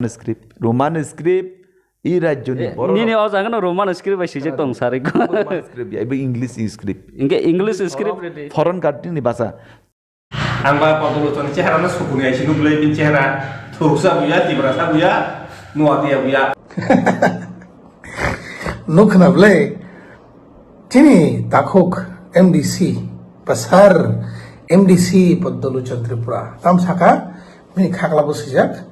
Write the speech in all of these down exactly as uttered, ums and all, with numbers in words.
Script, Roman script, i rajyoni borok nini rok o jaga no Roman script bai swijak tong sari ko. Roman script ya, ibo English script. Inke English script. Foreign country ni basa. Ang ba Podolochoni chehara no sukuni aisi nuklai bin chehara. Thuruksa buya, Tiprasa buya, Nuatia buya. Nuk khna ble, chini takhuk M D C, pasar M D C Podolochon Tripura. Tam saka, bini khakla bo swijak,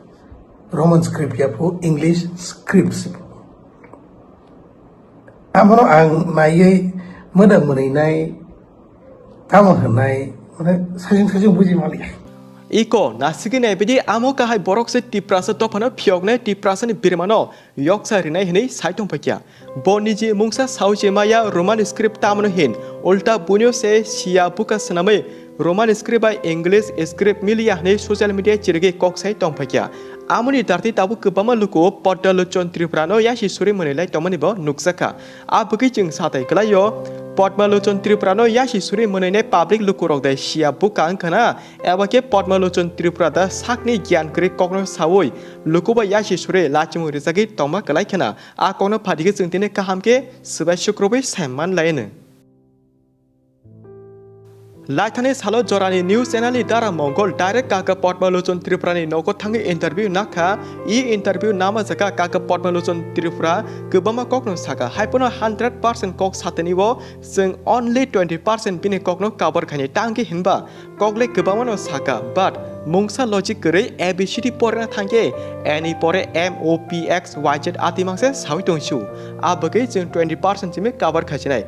Roman script ya phu, English script si phu. Amono ang naiwi moda mwnwi nai, tamo hwnai, mane sajung sajung buji maliya. Iko nasigwi nai bidi amo kahai borok se Tiprasa dophano phiyoknai Tiprasani birmano yoksa rinai hwnwi sai tongphaikya. Bo niji mungsa saui se maya Roman script tamno hin, ulta bunio se siya buka swnamwi Roman script bai English script miliya hwnwi social media chirigwi kok sai tongphaikya. Amoni darti tabuk kwbangma luku Podolochon Tripurano yasi suri mwnwi lai tongmani bo nukjakha. A bwkhe chwng satai kwlaio, Podmalochon Tripurano yasi suri mwnwinai public lukurok de siya buka wngkha na? Eba khe Podmalochon Tripura da sakni giyan kwrwi kokno saui lukubai yasi suri lachimung rijagwi tongma kwlai khna? A kokno phadigwi chwng tini kaham khe swbai sukrubwi sai manlaino. Laithani salo jorani news channel ni Dara Mongol direct kaka Podmalochon Tripura ni nogo thangwi interview nakha. I interview nama jaka kaka Podmalochon Tripura kwbangma kokno saka. Haiphano hundred percent kok satani o chwng only twenty percent bini kokno cover khaini. Tangki hinba kokle kwbangma no saka, but mungsa logic kwrwi A B C D porna thangkhe N ni pore M O P X Y Z atimangse sawi tongsu. A bagwi chwng twenty percent simi cover khasinai.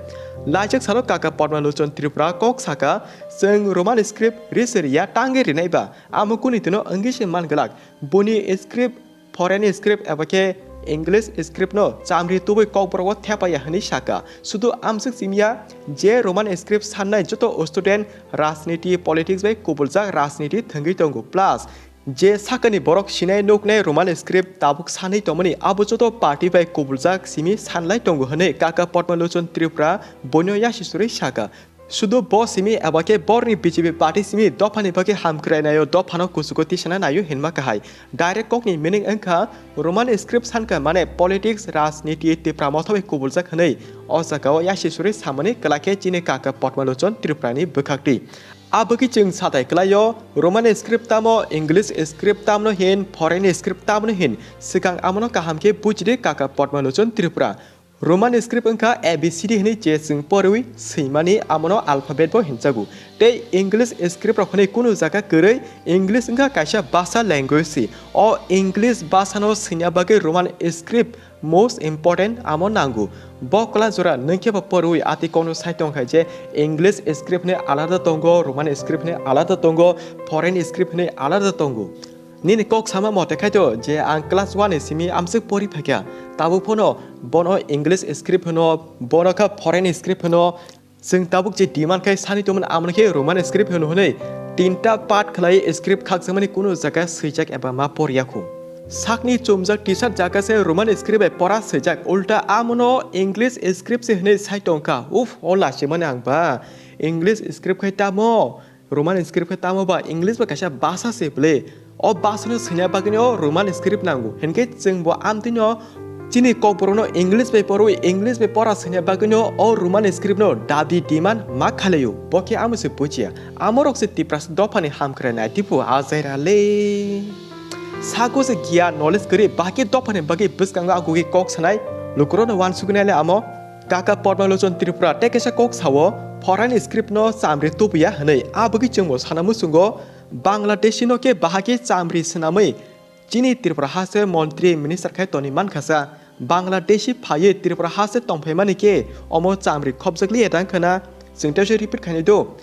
Laijak salo kaka Podmalochon Tripura kok saka, chwng Roman script ri se riya, tangwi rinai ba. Amo kuni tino wngwi se man glak. Boni script, foreign script eba khe English script no chamri tubui kokborok o thepaya hwnwi saka. Sudu amswk simya je Roman script sannai joto student rajniti, politics bai kubuljak rajniti thwngwi tongo. Plus, je sakani borok sinai nuknai Roman script tabuk sanwi tongmani abo joto party bai kubuljak simi sanlai tongo hwnwi kaka Podmalochon Tripura boino yasi surwi saka. Sudu bo simi eba khe borni B J P party simi dophani bagwi hamkrai naio, dophano kuchugo tisana naio hinma kahai. Direct kokni meaning wngkha Roman script sanka mane politics, rajniti, Tipra motha bai kubuljak hwnwi o jagao yasi surwi samani kwlai khe chini kaka Podmalochon Tripurani bwkhakti. A bagwi chwng satai kwlaio, Roman script tamo, English script tamno hin, foreign script tamno hin, swkang amono kaham khe bujidi kaka Podmalochon Tripura. Roman script wngkha A B C D hwnwi je chwng porwi swimani, amono alphabet bo hinjago. Tei English script rok hwnwi kunu jaga kwrwi, English wngkha kaisa bhasha, language si. O English bhasha no swina bagwi Roman script most important amo nango. Bo kwla jora nwng khe bo porwi ati kokno sai tongkha je English script hwnwi alada tongo, Roman script hwnwi alada tongo, foreign script hwnwi alada tongo. Nini kok sama mote khaito je ang class one ni simi amswk pori phaikha, tabuk phano bono English script hwno, bono kha foreign script hwno. Chwng tabuk je demand khai sani tongmani amoni khe Roman script hwno hwnwi tinta part khlai script khakjakmani kunu jaga swijak eba ma porya khu. Sakni chumjak T-shirt jaga se Roman script bai pora swijak, ulta amono English script se hwnwi sai tongkha. Uff, o lachimani ang ba English script khai tamo? Roman script khe tamo ba English ba kaisa bhasha se bwle. O bhasha no swina bagwi no Roman script nango. Hinkhe chwng bo amtwi no chini kokborok no English bai porwi, English bai pora swina bagwi no o Roman script no dabi demand ma khalaio. Bo khe amo se bujiya. Amo rok se Tipras dophani hamkrai nai tipo a jaira le. Sako se giya knowledge kwrwi, bahai khe dophani bagwi bwskango agugwi kok sanai lukurok no uansuknai le amo. Kaka Padma Lochon Tripura tei kaisa kok sao, foreign script no chamri tubuya hwnwi. A bagwi chwngbo sana muchungo, Bangladeshi no khe bahai khe chamri swnamwi chini Tripura ha se montri minister khai toni mankha sa. Bangladeshi phaiwi Tripura ha se tongphaimani khe omo chamri khopjakliya tang khna, chwng tei se repeat khainai do.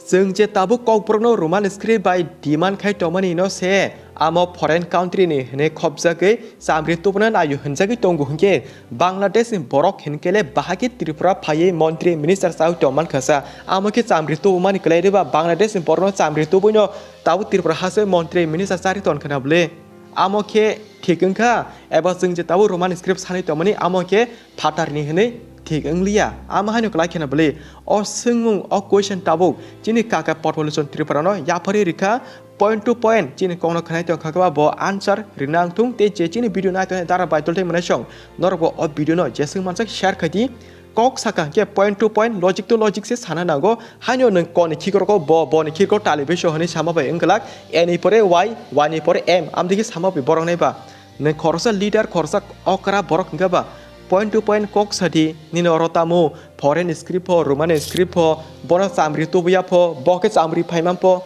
Chwng je tabuk kokborokno Roman script bai demand khai tongmani no se, amo foreign country ni hwnwi khopjagwi chamri tubuna naio hwnjagwi tongo hwnkhe, Bangladesh ni borok hinkhe le bahai khe Tripura phaiwi montri minister chawi tongmankha sa, amo khe chamri tubumani kwlai rwba Bangladesh ni borokno chamri tubuino tabuk Tripura ha se montri minister chari tongkha na bwle? Amo khe thik wngkha, eba chwng je tabuk Roman script sanwi tongmani amo khe phatarni hwnwi thik wngliya. Ama haino kwlai kheno bwlwi o swngmung, o question tabuk chini kaka Padma Lochon Tripura no yapharwi rikha, point to point chini kokno khwnai tongkha khe ba bo answer rina wngthung. Tei je chini video nai tongnai dara bai tolthai mwnai song norok bo o video no jeswk mansak share khai di. Kok saka hwnkhe point to point, logic to logic se sana nango. Haino nwng koni khikrokgo bo, boni khikrok tali biso hwnwi sama bai wngkhlak. A ni pore Y, Y ni pore M, amtwi khe sama bai borok nai ba. Nwng khoroksa leader, khoroksa okra borok hwnkhe ba point to point kok sadi, nini oro tamo foreign script pho, Roman script pho, bono chamri tubuya pho, bo khe chamri phaiman pho.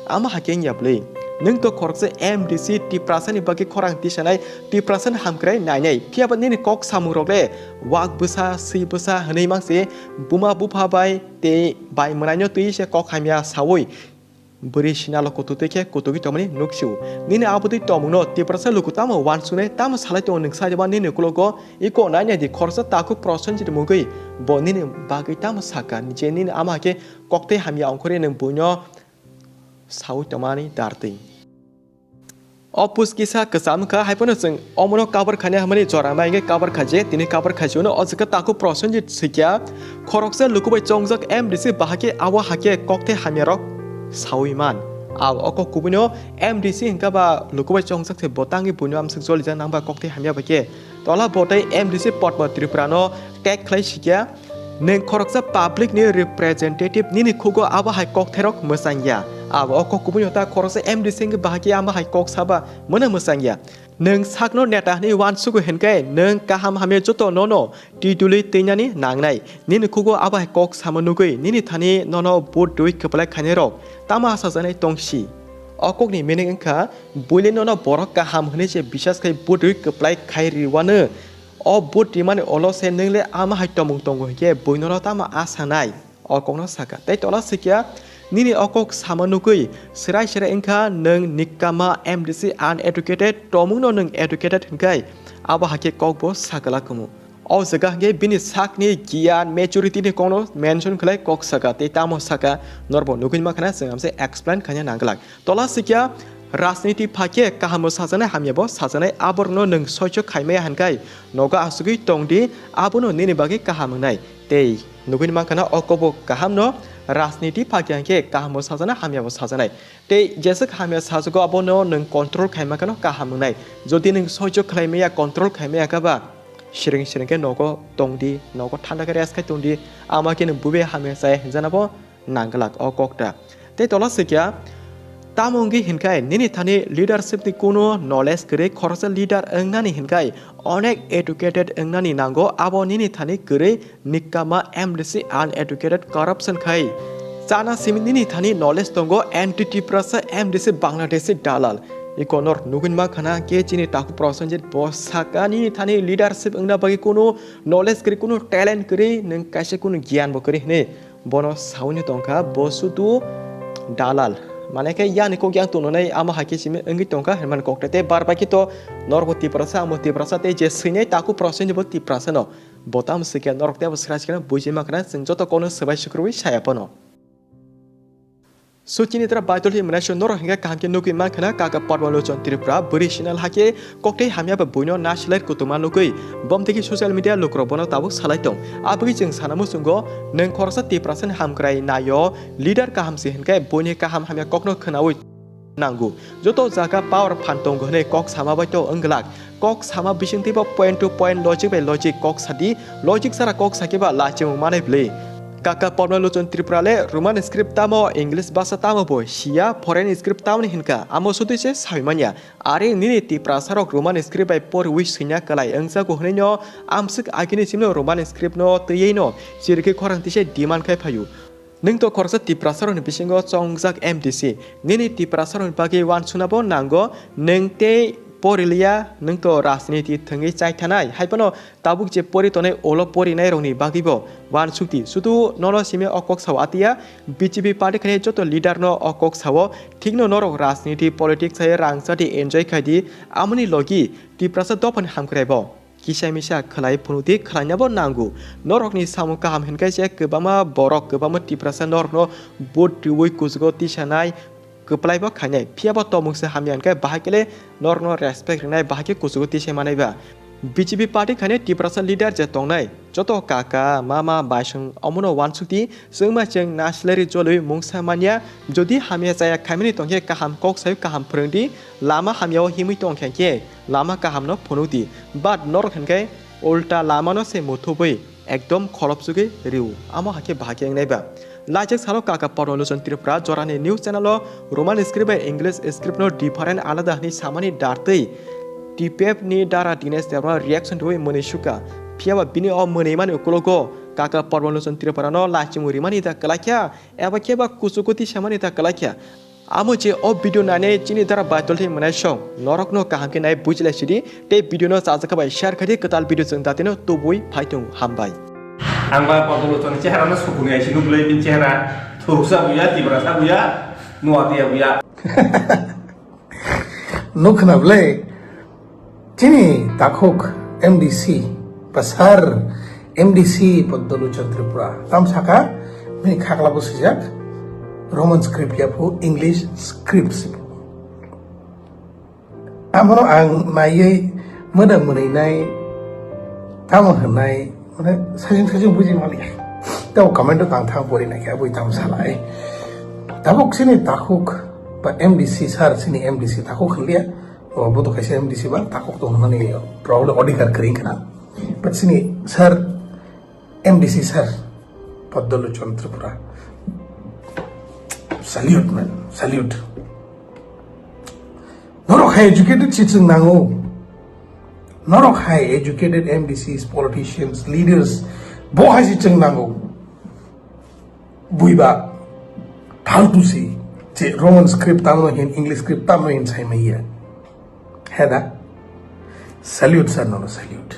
Ama hakhe wngya bwlwi. Nwng to khoroksa M D C Tiprasa ni bagwi khorang tisanai, Tiprasa ni hamkrai nainai. Phiya ba nini kok samung rok le wak bwsa, swi bwsa hwnwi mangsi buma bupha bai tei bai mwnaino twi se kok hamya saui bwrwi sinalo kutuk twi khe kutugwi tongmani nuksio. Nini abotwi tongmungno Tiprasa luku tamo uansuknai, tamo salai tongo nwng sai ba nini ukulogo iko nainai di khoroksa takhuk Prosenjit mungwi bo nini bagwi tamo sakha je nini ama hakhe koktwi hamya ongkhorwi nwng buino saui tongmani dartwi. O push kisa kwcham wngkha, hai phano chwng omono cover khaina hwnmani jora mai wngwi cover khaje, tini cover khaijano o jaga takhuk Prosenjit swikya khoroksa luku bai chongjak M D C bahai khe abo hakhe koktwi hamyarok saui man. Abo o kok kubuino M D C hwnkha ba luku bai chongjak se bo tangwi buino amswk jolijak nang ba koktwi hamya bai khe. Tola bo tei M D C Padma Tripura no tag khlai sikya, nwng khoroksa public ni representative, nini khugo abo hai kokthairok mwchangya. Abo o kok kubuino ta khoroksa M D C wngwi bahai khe amo hai kok saba mano mwchangya. Nwng sakno neta hwnwi uansugo hinkhe nwng kaham hamya joto nono titulwi twinani nangnai. Nini khugo abo hai kok sama nugwi nini thani nono vote rwi kwplai khainairok tamo achajaknai tongsi. O kokni meaning wngkha, builenono borok kaham hwnwi se bisas khai vote rwi kwplai khai rwuano. O vote rimani ulo se nwng le ama hai tongmung tongo hinkhe buinono tamo acha nai? O kokno sakha. Tei tola sikya, nini o kok sama nugwi serai serai wngkha nwng nikkama M D C uneducated tongmungno nwng educated hinkhai abo hakhe kokbo sakala kumu. O jaga hwnkhe bini sakni giyan, maturity ni kokno mention khlai kok saka tei tamo saka norbo nugwi mankha na chwng amse explain khaina nangglak. Tola sikya rajniti phakhe kahamo sajaknai hamyabo sajaknai aborokno nwng soicho khaimaya hinkhai nogo asugwi tongdi abono nini bagwi kaham wngnai tei nugwi mankha na o kobo kahamno rajniti phakhe hinkhe kahamo sajaknai hamyabo sajaknai. Tei jeswk hamya sajago abono nwng control khaima kheno kaham wngnai. Jodi nwng soicho khlai maya, control khai maya khe ba, sireng sireng khe nogo tongdi, nogo thanda khe rest khai tongdi, ama khe nwng bubai hamya chaya hinjana bo nangglak o kokta. Tei tola sikya, tamo wngwi hinkhai nini thani leadership ni kuno knowledge kwrwi khoroksa leader wngnani hinkhai onek educated wngnani nango, abo nini thani kwrwi nikkama M D C uneducated corruption khai. Chana simi nini thani knowledge tongo anti Tiprasa M D C Bangladeshi dalal. Iko nor nugwi mankha na khe chini takhuk Prosenjit bo saka nini thani leadership wngna bagwi kunu knowledge kwrwi, kunu talent kwrwi, nwng kaisa kunu giyan bo kwrwi hwnwi bono saui tongkha, bo sudu dalal. Mane khe yani kok yang tongnai ama hai khe simi wngwi tongkha hwnmani kokte tei bar bai khe to norbo Tiprasa, amo Tiprasa tei je swinai takhuk Prosenjit bo Tiprasa no. Bo tamo sikhe norok tei abo swrai sikhe buji mankha na chwng joto kokno swbai sukrubwi saya phano. Suchini tra baitol hi mwnai norok hinkhe kaham khe nugwi mankha na kaka Padma Lochon Tripura bwrwi sinal hakhe koktwi hamya ba buino nasilai kutuma nugwi bom tiki social media lukurok bono tabuk salai tong. Abagwi chwng sana muchungo nwng khoroksa Tiprasa ni hamkrai naio leader kaham se hinkhe buini kaham hamya kokno khwnaui nango. Joto jaga power phan tongo hwnwi kok sama bai to wng glak. Kok sama bisingtwi bo point to point, logic bai logic kok sadi, logic sara kok sakhe ba lachimung manai bwlwi. Kaka Padma Lochon Tripura le Roman script tamo, English bhasha tamo bo siya, foreign script tamoni hinka, amo sotwi se saui manya. Are nini Tiprasa rok Roman script bai poriwi swina kwlai wngjago hwnwi no amswk agini simno Roman script no twiwi no chirikhe khorang tise demand khai phaio. Nwng to khoroksa Tiprasa rokni bisingo chongjak M D C. Nini Tiprasa rokni bagwi uansukna bo nango, nwng tei poriliya, nwng to rajniti thwngwi chai thanai. Hai phano tabuk je pori tonai ulo porinai rokni bagwi bo uansukdi. Sudu nono simi o kok sao atiya, B J P party khai joto leader no o kok sao, thikno norok rajniti politics hai rang chati enjoy khai di, amoni logi Tiprasa dophani hamkrai bo. Kisa misa khlai phunukdi, khlainabo nango. Norokni samung kaham hinkhe se kwbangma borok, kwbangma Tiprasa norokno vote riui kuchugo tisanai, kwplaibo khainai. Phiyaba tongmung se hamya hinkhe bahai khe le norokno respect rwnai, bahai khe kuchugo tisai manai ba. B J P party khani Tiprasa leader je tongnai, joto kaka, mama, baisong omono wansukdi, chwngma chwng nasilari jolwi mungsa manya, jodi hamya chaya khaimani tongkhe kaham kok sawi kaham phwrwngdi, lama hamyao himwi tongkha khe lama kahamno phunukdi, but norok hinkhe ulta lamano se muthubwi ekdom kholopsugwi rw, amo hakhe bahai khe wngnai ba. Lajak salo kaka Padma Lochon Tripura jorani news channel o Roman script bai English script no different alada hwnwi samani dartwi T P F ni dara Dinesh Debbarma reaction rwi mwnwi sukha. Phiyaba bini o mwnwi mani ukulogo kaka Padma Lochon Tripura no lachimung rimani da kwlakya, eba khe ba kuchukuti samani da kwlakya. Amo je o video nane chini dara baitol thai mwnai song, norokno kaham khe nai bujilai sidi, tei video no chajak bai share khaidi, kwtal video chwng datino tubui phaitung hambai. Ang ba Padma Lochon ni chehara no sukuni aisi nuklai, bini chehara thuruksa buya, Tiprasa buya, Noatia buya. Nuk khna bwlai. Chini takhuk M D C, pasar M D C Padma Lochon Tripura. Tam saka, bini khakla bo swijak, Roman script ya phu English script si phu. Abono ang naiwi mwdang mwnwi nai, tamo hwnai, mane sajing sajing buji mali. Tamo comment o tang thang pori nai khe, abui tamo salai. Tabuk chini takhuk ba M D C sir, chini M D C takhuk hwnliya. O, bo to kaisa M D C ba, takhuk to hwnmani probably odhikar kwrwi khna. But chini sir, M D C sir, Padma Lochon Tripura. Salute, man, salute. Norok hai educated si chwng nango. Norok hai educated M D Cs, politicians, leaders, bo hai si chwng nango. Buiba, phaltu si, je Roman script tamno hin, English script tamno hin sai maya. Heda, salute sir, nono salute.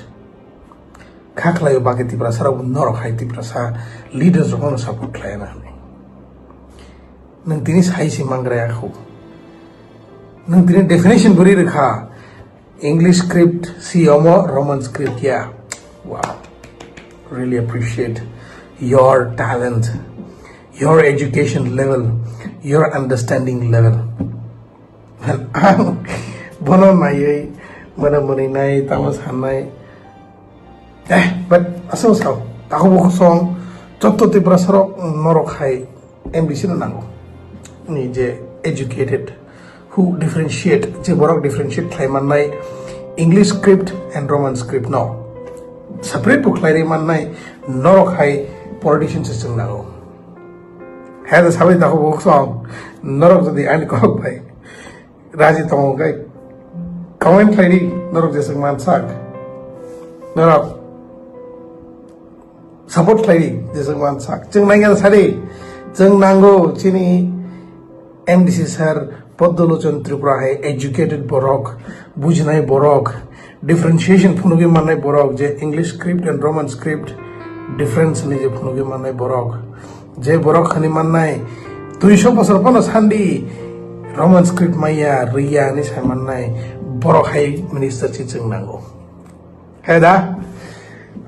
Kha khlaio bagwi Tiprasa rok norok hai Tiprasa leaders rok no support khlai na hwnwi. Nwng tini sai si mangra ya khu. Nwng tini definition bwrwi rwkha. English script si omo, Roman script ya. Wow. Really appreciate your talent, your education level, your understanding level. Ang bono naiwi, bono mwnwi nai, tamo sanai. Eh, but aswk sao, takhuk bukhuk song, jotto Tiprasa rok norok hai M D C no nango. Ni je educated, who differentiate, je borok differentiate khlai mannai English script and Roman script no. Separate bo khlai rwi mannai norok hai politician se chwng nango. Hai da sabai takhuk bukhuk song, norok jodi ani kok bai raji tongo khe comment khlai di, norok jeswk man sak. Norok support khlai di, jeswk man sak. Chwng nai khe sadi, chwng nango chini M D C sir Padma Lochon Tripura hai educated borok, bujinai borok, differentiation phunugwi mannai borok, je English script and Roman script difference ni je phunugwi mannai borok, je borok hani mannai duiso bosor phano sandi Roman script maya, rwya hwnwi sai mannai borok hai minister si chwng nango. Hai da,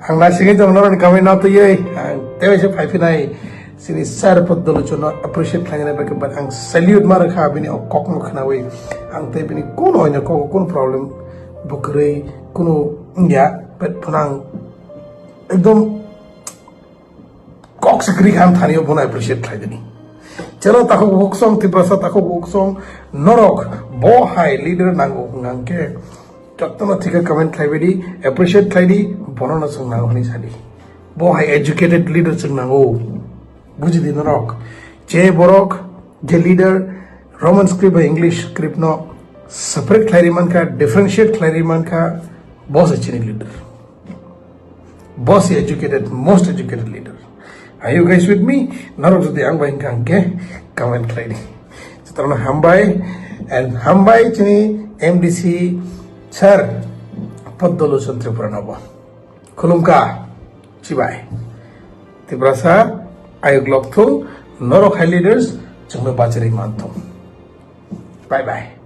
ang naisingwi tong norokni kamai no twiwi ang tei waisa phai phinai chini sir Padma Lochon no appreciate khlainani bagwi, but ang salute ma rwkha bini o kokno khnawi. Ang tei bini kuno oino kok kuno problem bo kwrwi kuno wngya, but phano ang ekdom kok se kwrwi kha ang thani o bono appreciate khlai dini. Chwla takhuk bukhuk song, Tiprasa takhuk bukhuk song, norok bo hai leader nango hwnkha hwnkhe, jotono thikhe comment khlai bai di, appreciate khlai di, bono no chwng nango hwnwi sa di. Bo hai educated leader chwng nango. Buji di norok. Je borok, je leader Roman script bai English script no separate khlai ri mankha, differentiate khlai ri mankha, bo se chini leader. Boss educated, most educated leader. Are you guys with me? Norok jodi ang bai hwnkha hwnkhe comment khlai di. Jotono hambai and hambai chini M D C sir Padma Lochon Tripura no bo. Khulumkha, chibai. Tiprasa ayuk lok thung, norok hai leaders chwngno bachari man thung. Bye bye.